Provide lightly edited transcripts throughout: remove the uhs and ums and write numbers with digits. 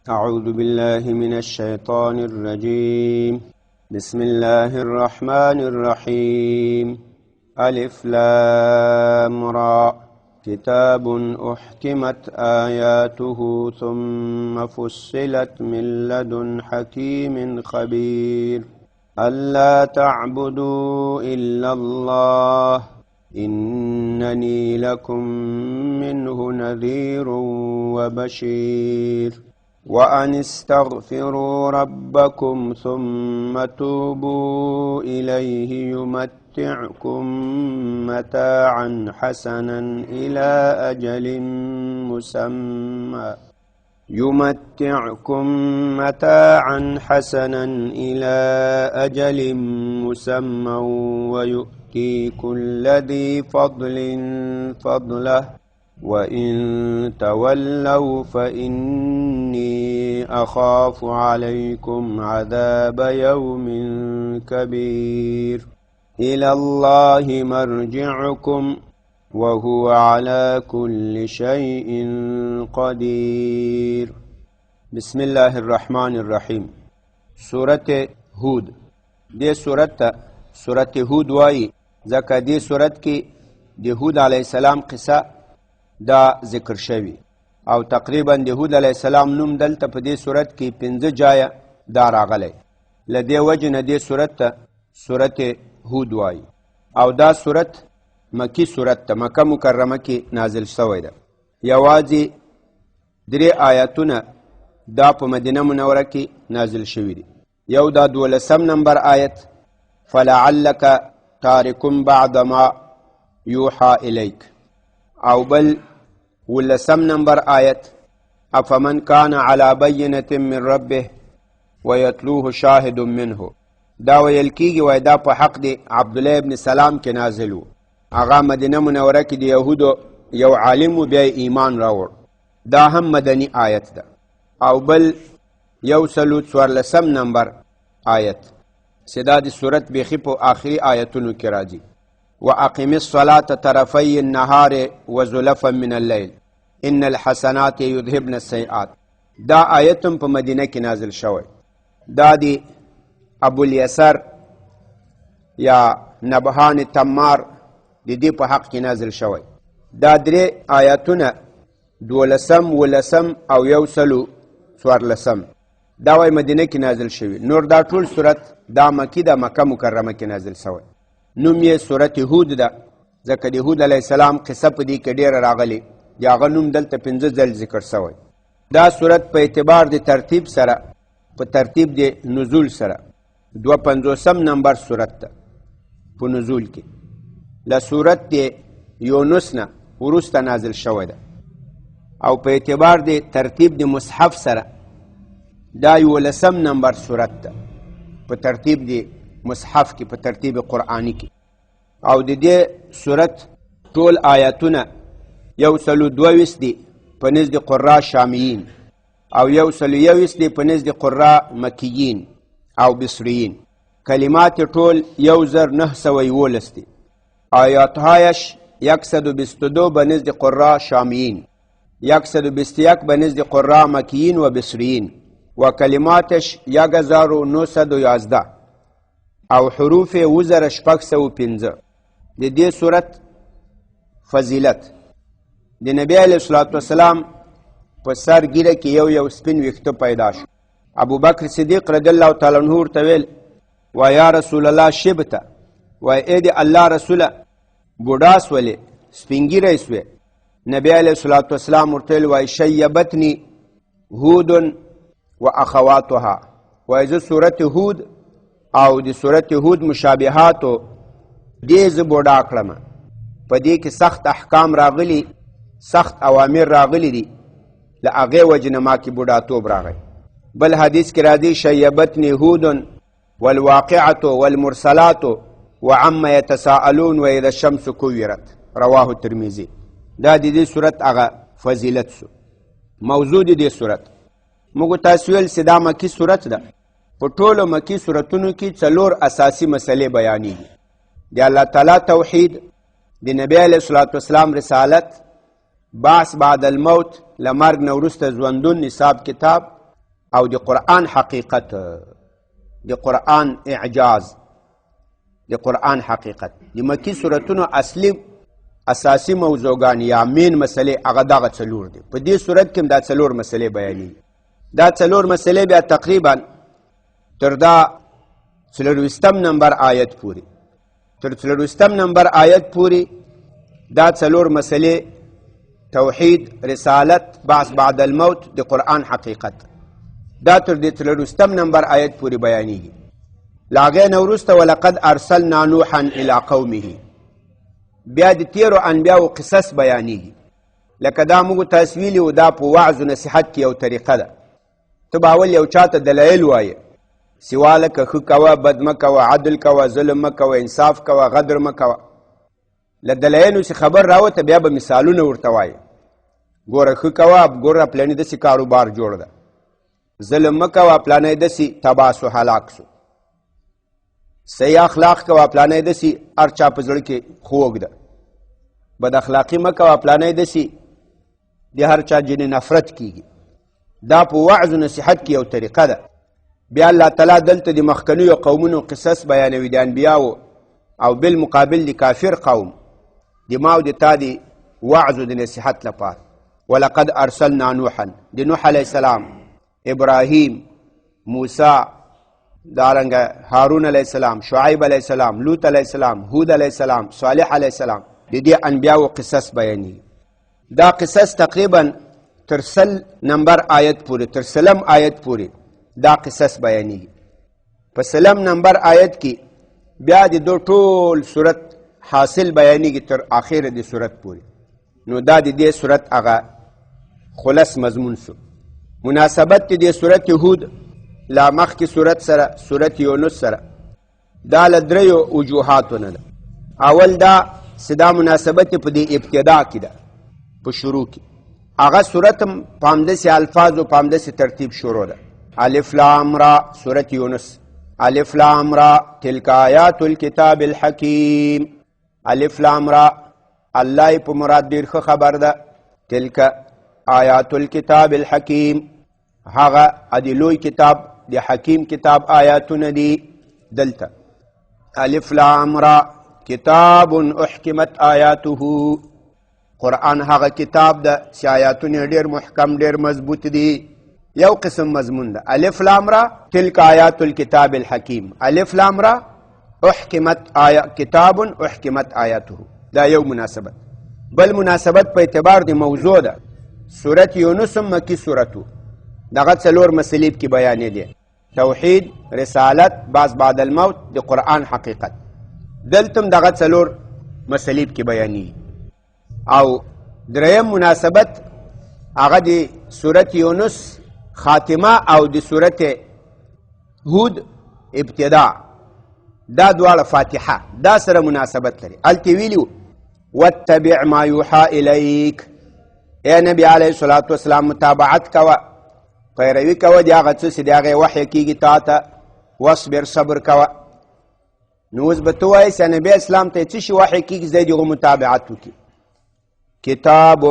أعوذ بالله من الشيطان الرجيم. بسم الله الرحمن الرحيم. ألف لام را. كتاب أحكمت آياته ثم فصلت من لدن حكيم خبير. ألا تعبدوا إلا الله إنني لكم منه نذير وبشير. وأن استغفروا ربكم ثم توبوا إليه يمتعكم متاعا حسنا إلى أجل مسمى يمتعكم متاعا حسنا إلى أجل مسمى ويؤتي كل ذي فضل فضله وإن تولوا فإني أخاف عليكم عذاب يوم كبير. إلى الله مرجعكم وهو على كل شيء قدير. بسم الله الرحمن الرحيم. سورة هود. دې سورت ته سورة هود وایي ځکه دې سورت کې د هود علیه السلام قصه دا ذکر شوی او تقریبا د هود علیه السلام نوم دلته په دې سورت کې 5 جایه دا راغلی. له دې وجې نه دې سورت ته سورت هود وایي او دا سورت مکی سورت ته مکه مکرمه کې نازل شوی ده. یوازې 3 آیاتونه دا په مدینه منوره کې نازل شوي دي. یو دا 12 نمبر آیت فلعلک تارکم بعد ما یوحى الیک، او بل 19 نمبر آیت افمن کان علی بینة من ربه ویتلوه شاهد منه. دا ویل کیږي وای دا په حق دی عبدالله ابن سلام کې نازل و. هغه مدینه منوره کې د یهودو یو عالم و، بیا ایمان راوړ. دا هم مدني آیت ده. او بل 114 نمبر آیت چې دا د سورت بیخي په آخري آیتونو کې راځي وأقم الصلاة طرفي النهار وزلفا من الليل إن الحسنات يذهبن السيئات. دا آیت هم په مدینه کې نازل شوی. دا دی ابو الیسر یا نبهان تمار د دې په حق کې نازل شوی. دا 3 آیاتونه 12، 19 او 114 دا وای مدینه کې نازل شوی. نور دا ټول سورت دا مکی ده، مکه مکرمه کې نازل شوی. نوم یې سورت هود ده ځکه د هود علیه السلام قصه په دې کې ډېره راغلې، د هغه نوم دلته 5 ځل ذکر شوی. دا سورت په اعتبار د ترتیب سره په ترتیب د نزول سره 52 نمبر سورت ده په نزول کې. له سورت د یونس نه وروسته نازل شوی ده. او په اعتبار د ترتیب د مصحف سره دا 11 نمبر سورت ده په ترتیب د مصحف کې، په ترتیب قرآني کې. او د دې سورت ټول آیاتونه 122 دي په نزد قرا شامیین او 121 دي په نزد قرا مکیین او بصریین. کلمات ټول 1911 دي. آیاتهایش 122 به نزد قرا شامیین، 121 به نزد قرا مکیین و بصریین و کلماتش 1911 او حروف 1605. د دې سورت فضیلت د نبی علیه الصلاة والسلام په سر ږیره کې یو یو سپین ویښته پیدا شو. ابوبکر صدیق رضی الله تعالی عنه ورته ویل وای یا رسول الله شبته، وای ای د الله رسوله بوډا سولې، سپین ږیری سوې. نبی علیه الصلاة والسلام ورته ویل وای شیبتني هود و اخواتها، وای زه سورت هود او د سورت هود مشابهاتو دې زه بوډا کړم. په دې کې سخت احکام راغلي، سخت اوامر راغلي دي، له هغې وجې نه ما کې بوډاتوب راغی. بل حدیث کې راځي شیبتني هود والواقعة والمرسلات وعما يتساءلون وإذا الشمس كورت، رواه الترمذي. دا د دې سورت هغه فضیلت سو. موضوع د دې سورت موږ تاسو ویل چې دا مکي سورت ده. په ټولو مکي سورتونو کې 4 اساسي مسلې بیانېږي: د الله تعالی توحید، د نبی علیه الصلاة والسلام رسالت، بعث بعد الموت، له مرګ نه وروسته ژوندون، حساب کتاب، او د قرآن حقیقت، د قرآن اعجاز، د قرآن حقیقت. د مکی سورتونو اصلي اساسي موضوعګان یا مین مسلې هغه دغه څلور دي. په دې سورت کې هم دا څلور مسلې بیانېږي. دا څلور مسلې بیا تقریبا تر دا څلورویشتم نمبر آیت پورې، تر څلورویشتم نمبر آیت پورې دا څلور مسلې توحید، رسالت، بعث بعد الموت، د قرآن حقیقت، دا تر دې څلورویشتم نمبر آیت پورې بیانېږي. له هغې نه وروسته ولقد ارسلنا نوحا الی قومه، بیا د تیرو انبیاو قصص بیانېږي. لکه دا موږ تاسو ویلي وو، دا په وعظ و نصیحت کې یو طریقه ده. ته به اول یو چا ته دلایل وایې، سوا لکه ښه کوه، بد مه کوه، عدل کوه، ظلم مه کوه، انصاف کوه، غدر مه کوه. له دلایلو چې خبر راوته بیا به مثالونه ورته وایې، ګوره ښه کوه، ګوره پلاني داسې کاروبار جوړ ده، ظلم مه کوه، پلانی داسې تباه سو هلاک سو، صحیح اخلاق کوه، پلانی داسې هر چا په زړه کې خوږ ده، بد اخلاقي مه کوه، پلانی داسې د هر چا جنې نفرت کیږي. دا په وعظ و نصیحت کې یو طریقه ده. بیا الله تعالی دلته د مخکنیو قومونو قصص بیانوي، د انبیاو او بالمقابل د کافر قوم، د ما او د تا د وعظ و د نصیحت لپاره. ولقد ارسلنا نوحا، د نوح علیه السلام، ابراهیم، موسی، دارنګه هارون علیه السلام، شعیب علیه السلام، لوط علیه السلام، هود علیه السلام، صالح علیه السلام، د دې انبیاو قصص بیانوي. دا قصص تقریبا تر 100 نمبر آیت پورې، تر سلم آیت پورې دا قصص بیانېږي. په سلم نمبر آیت کې بیا د دو ټول صورت حاصل بیانېږي تر آخره د صورت پورې. نو دا د دې صورت هغه خلص مضمون سو. مناسبت د دې صورت هود لا مخکې صورت سره، صورت یونس سره، دا له دریو وجوهاتو نه ده. اول دا چې دا مناسبت په دې ابتدا کې ده، په شروع کې هغه صورت هم په همداسې الفاظو په همداسې ترتیب شروع ده. الف لام را، سورت یونس، الف لام را تلک آیات الکتاب الحکیم. الف لام را، الله یې په مراد ډېر ښه خبر ده. تلک آیات الکتاب الحکیم، هغه د لوی کتاب د حکیم کتاب آیاتونه دي. دلته الف لام را کتاب احکمت آیاته، قرآن هغه کتاب ده چې آیاتونه ډېر محکم ډېر مضبوط دي. یو قسم مضمون ده. الف لام را تلک آیات الکتاب الحکیم، الف لام را احکمت آیا کتاب احکمت آیاته، دا یو مناسبت. بل مناسبت په اعتبار د موضوع ده. سورت یونس هم مکی سورت و، دغه څلور مسلې پکې بیانې دي: توحید، رسالت، بعث بعد الموت، د قرآن حقیقت. دلته هم دغه څلور مسلې پکې بیانېږي. او دریم مناسبت هغه د سورت یونس خاتمه او د سورت هود ابتدا، دا دواړه فاتحه دا سره مناسبت لري. هلته ویلي واتبع ما یوحا الیک، ای نبی علیه الصلاة والسلام متابعت کوه، پیروي کوه د هغه څه چې د هغې وحی کېږي تا ته، واصبر صبر کوه. نو اوس به ته وایې چې نبی اسلام ته څه شي وحی کېږي، زه د هغو متابعت وکړي. کتاب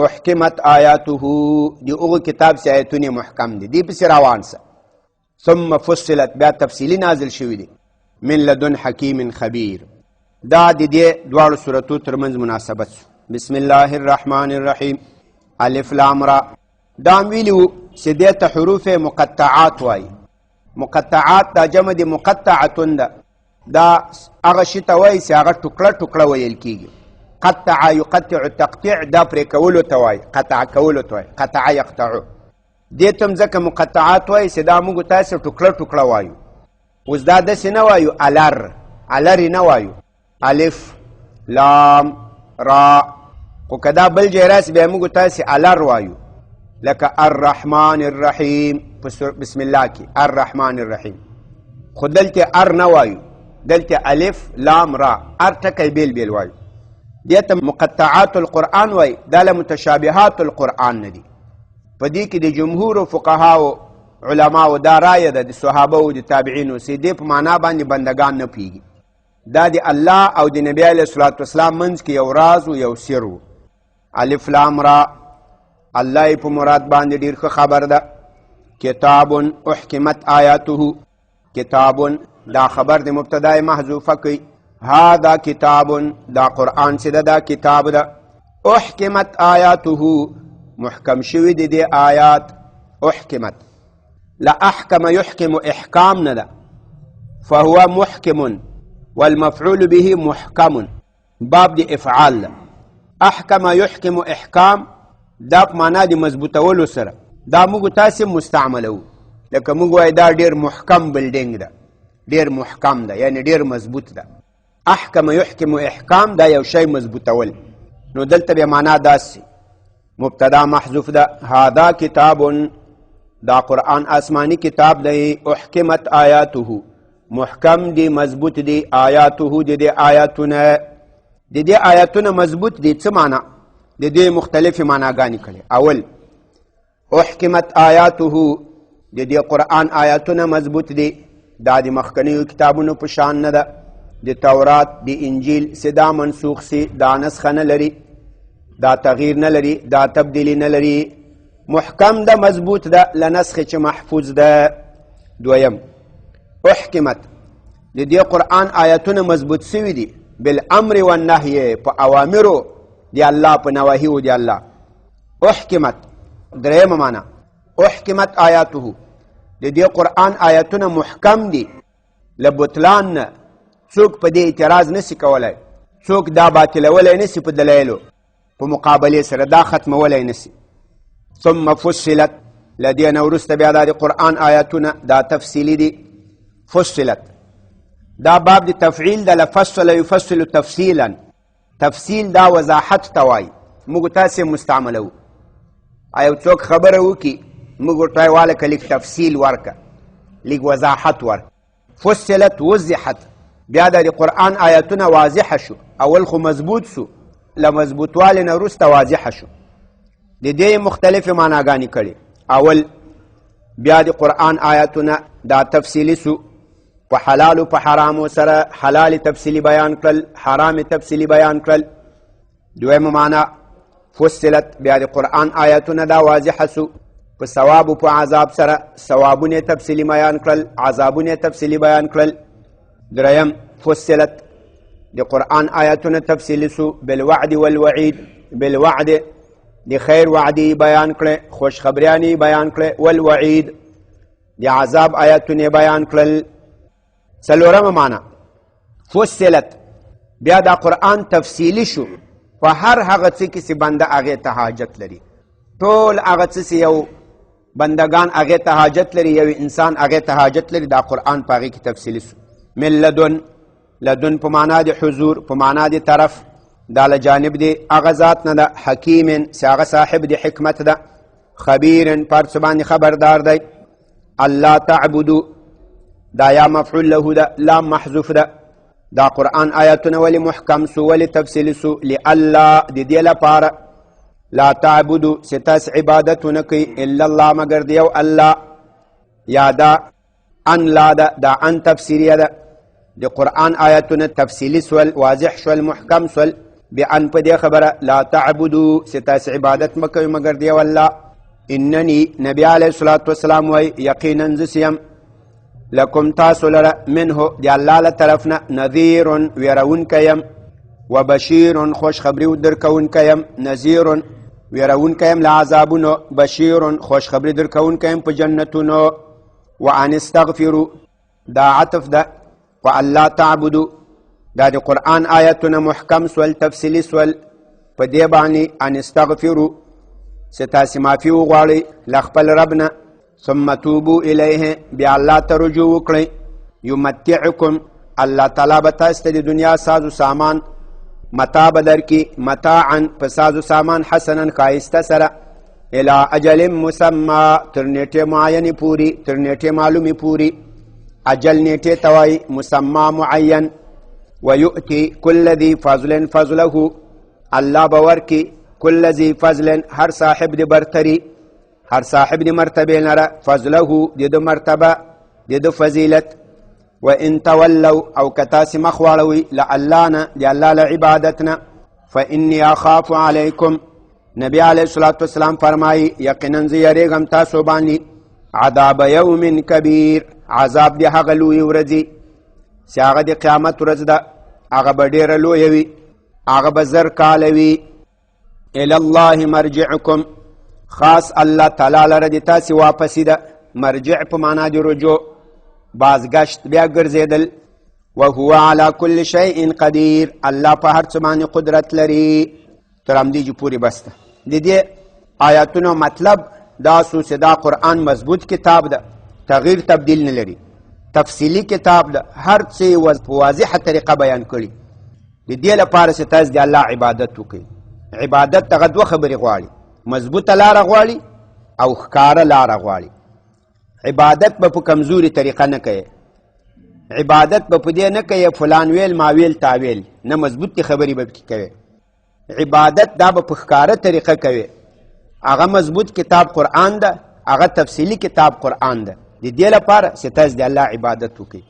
احکمت آیاته، د هغو کتاب چې آیتونه محکم دي، دې پسې روان سه. ثم فصلت، بیا تفصیلی نازل شوی دی، من لدن حکیم خبیر. دا د دې دواړو سورتو ترمنځ مناسبت سو. بسم الله الرحمن الرحیم، الف لام را. دا هم ویلي وو چې دې ته حروف مقطعات وایي. مقطعات دا جمع د مقطعتون ده، دا هغه شي ته وایي چې هغه ټوکړه ټوکړه ویل کېږي. قطع یقطع تقطیع، دا پرې کولو ته وایي، قطع کولو ته وایي، قطع یقطعو. دې ته هم ځکه مقطعات وایي چې دا موږ تاسې ټوکړه ټوکړه وایو. اوس دا داسې نه وایو الر، الر نه وایو، الف لام را. خو که دا بل ځای راسي بیا موږ تاسې الر وایو، لکه الرحمن الرحیم په بسم الله کې الرحمن الرحیم، خو دلته ار نه وایو، دلته الف لام را، ار ټکی بیل بیل وایو. دې ته مقطعات القرآن وایي، دا له متشابهات القرآن نه دي. په دې کې د جمهور فقهاو علماو دا رایه ده، د صحابه او د تابعینو، چې دې په معنا باندې بندگان نه پوهېږي. دا د الله او د نبی علیه الصلاة والسلام منځ کې یو راز و یو سر و. الف لام را، الله یې په مراد باندې ډېر ښه خبر ده. کتاب احکمت آیاته، کتاب دا خبر د مبتدا محذوفه کوي. هذا کتاب، دا قرآن چې ده دا کتاب ده. احکمت آیاته، محکم شوي دي دې آیات. احکمت لا احکم يحکم احکام نه ده، فهو محکم والمفعول به محکم، باب د افعال ده. احکم يحکم احکام دا په معنا د مضبوطولو سره دا موږ تاسې مستعملوو. لکه موږ وایو دا ډېر محکم بلډینګ ده، ډېر محکم ده، یعنی ډېر مضبوط ده. احکم يحکم احکام دا یو شی مضبوطول. نو دلته بیا معنا داسې مبتدا محذوف ده. هذا کتاب، دا قرآن آسمانی کتاب دی. احکمت آیاته، محکم دی مضبوط دی، آیاته د دې آیاتونه، د دې آیاتونه مضبوط دي. څه معنا؟ د دې مختلفې معناګانې کړې. اول احکمت آیاته، د دې قرآن آیاتونه مضبوط دي، دا د مخکنیو کتابونو په شان نه ده. د تورات د انجیل څه دا منسوخ سي، دا نسخه نه لري، دا تغییر نه لري، دا تبدیلی نه لري، محکم ده مضبوط ده، له نسخې چې محفوظ ده. دویم احکمت، د دې قرآن آیاتونه مضبوط سوي دي بالامر والنهی، په اوامرو دی الله، په نواهیو دی الله. احکمت درېیمه معنا احکمت آیاته، د دې قرآن آیاتونه محکم دي له بطلان نه، څوک په دې اعتراض نسی کولای، څوک دا باطلولی نسی په دلایلو په مقابلې سره دا ختمولی نسی. ثم فصلت، له دې نه وروسته بیا دا د قرآن آیاتونه دا تفصیلي دي. فصلت دا باب د تفعیل ده، لفصل یفصل تفصیلا، تفصیل دا وضاحت ته وایي، موږ تاسې مستعملوو. یو څوک خبره وکړي موږ ورته وایو هلکه لږ تفصیل ورکړه، لږ وضاحت ورکړه. فصلت وضحت، بیا د قرآن آیاتونه واضح شو. اول خو مضبوط شو، له مضبوطوالي نه وروسته واضح شو. د دې مختلفې معناګانې کړې. اول بیا د قرآن آیاتونه دا تفصیلي سو، په حلالو په حرامو سره حلال تفصیلي بیان کړل، حرام تفصیلي بیان کړل. دویمه معنا فصلت، بیا د قرآن آیاتونه دا واضح سو، په ثواب او په عذاب سره ثوابونه تفصیلي بیان کړل، عذابونه تفصیلي بیان کړل. دریم فصلت، د قرآن آیاتونه تفصیلي سو بالوعد والوعید، بالوعد د خیر وعدی بیان کړې، خوشخبریانی بیان کړې، والوعید د عذاب آیاتونه بیان کړل. څلورمه معنا فصلت، بیا دا قرآن تفصیلی شو په هر هغه څه کې چې بنده هغې ته حاجت لري. ټول هغه څه چې یو بندگان هغې ته حاجت لري، یو انسان هغې ته حاجت لري، دا قرآن په هغې کې تفصیلی شو. من لدن، لدن په معنا د حضور، په معنا د طرف، دا له جانب دی هغه ذات نه ده، حکیم چې هغه صاحب د حکمت ده، خبیر پر څه باندې خبردار دی. الله تعبدو، دا یا مفعول له ده، لام محذوف ده. دا قرآن آیاتونه ولې محکم سو، ولې تفصیلي سو؟ لئلا، د دې لپاره، لا تعبدو چې تاسو عبادت ونه کوئ الا الله مګر د یو الله. یا دا ان لا ده، دا ان تفسیریه ده. د قرآن آیاتونه تفصیلي سول، واضح شول، محکم سول بأن په دې خبره لا تعبدو چې تاسو عبادت مه کوئ مګر د یو الله. انني نبی علیه الصلاة والسلام وایي یقینا زه یم لکم تاسو لره منه د الله له طرف نه نذیر ویرونکی یم، وبشیر خوشخبری درکوونکی یم، نذیر ویرونکی یم له عذابونو، بشیر خوشخبری درکوونکی یم په جنتونو. وان استغفروا، دا عطف ده په الله تعبدو. دا د قرآن آیتونه محکم سول، تفصیلي سول په دې باندې ان استغفرو چې تاسې معافي وغواړئ له خپل رب نه، ثم توبو الیه، بیا الله ته رجوع وکړئ. یمتعکم، الله تعالی به تاسو ته د دنیا ساز و سامان متاع به درکړي، متاعا په ساز و سامان حسنا ښایسته سره، الی اجل مسمى، تر نیټې معینې پوري، تر نیټې معلومې پوري. اجل نیټې ته وایي، مسمى معین. ویؤتي کل ذي فضل فضله، الله به ورکړي کل ذي فضل هر صاحب د برتري، هر صاحب د مرتبې لره، فضله د ده مرتبه، د ده فضیلت. وان تولوا، او که تاسې مخ واړوئ له الله نه، د الله له عبادت نه، فانی اخاف علیکم، نبی علیه الصلاة والسلام فرمایي یقینا زه یریږم تاسو باندې عذاب یوم کبیر، عذاب د هغه لویې ورځې چې هغه د قیامت ورځ ده، هغه به ډېره لویه وي، هغه به 1000 کاله وي. الی الله مرجعکم، خاص الله تعالی لره د تاسې واپسي ده. مرجع په معنا د رجوع، بازگشت، بیا ګرځېدل. وهو علی کل شیء قدیر، الله په هر څه باندې قدرت لري. تر همدې جې پورې بس ده. د دې آیاتونو مطلب دا سو چې دا قرآن مضبوط کتاب ده، تغییر تبدیل نه لري، تفصیلی کتاب ده، هر څه یې په واضحه طریقه بیان کړي. د دې لپاره چې تاسو د الله عبادت وکړئ. عبادت دغه دوه خبرې غواړي، مضبوطه لاره غواړي او ښکاره لاره غواړي. عبادت به په کمزوري طریقه نه کوي، عبادت به په دې نه کوي فلان ویل ما ویل تا ویل، نه، مضبوطې خبرې به پکې کوي. عبادت دا به په ښکاره طریقه کوي. هغه مضبوط کتاب قرآن ده، هغه تفصیلی کتاب قرآن ده. د دې لپاره چې تاسو د الله عبادت وکړئ.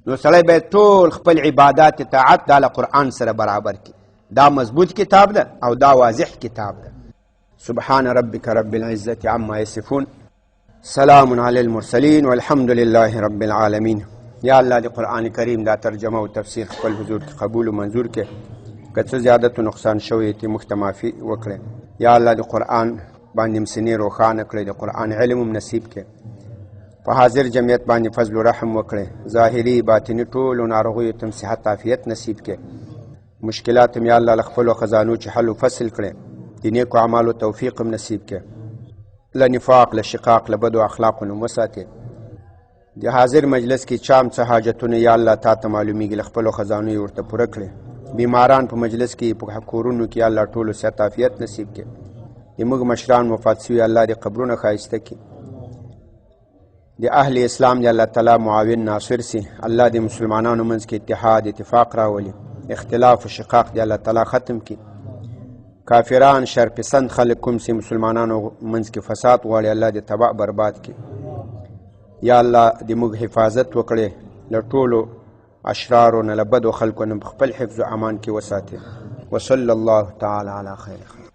نو سړی باید ټول خپل عبادات طاعت دا له قرآن سره برابر کړي. دا مضبوط کتاب ده او دا واضح کتاب ده. سبحان ربك رب العزة عما يصفون، سلام علی المرسلین والحمد لله رب العالمین. یا الله د قرآن کریم دا ترجمه او تفسیر خپل حضور کې قبول او منظور کې، که څه زیادت او نقصان شوی ته موږ ته معافي وکړي. یا الله د قرآن باندې مسنې روښانه کړې، د قرآن علم هم نصیب کړي، په حاضر جمعیت باندې فضل و رحم وکړي، ظاهري باطني ټولو ناروغیو ته هم صحت عافیت نصیب کړي، مشکلات هم یا الله له خپلو خزانو چې حل و فصل کړي، د نیکو اعمالو توفیق هم نصیب کړي، له نفاق له شقاق له بدو اخلاقو نه وساتي. د حاضر مجلس کې چا هم څه حاجتونه یا الله تا ته معلومیږي، له خپلو خزانو یې ورته پوره کړي. بیماران په مجلس کې په کورونو کې یا الله ټولو صحت عافیت نصیب کړي. د موږ مشران وفات شوي الله دې قبرونه ښایسته کړي. د اهل اسلام دی الله تعالی معاون ناصر سي. الله دې مسلمانانو منځ کې اتحاد اتفاق راولي، اختلاف او شقاق دی الله تعالی ختم کړي. کافران شرپسند خلک کوم سي مسلمانانو منځ کې فساد غواړي الله دې تباه برباد کړي. یا الله دې موږ حفاظت وکړي له ټولو اشرارو نه، له بدو خلکو نه خپل حفظ و امان کې وساتي. وصلی الله تعالی علی خیر خلق.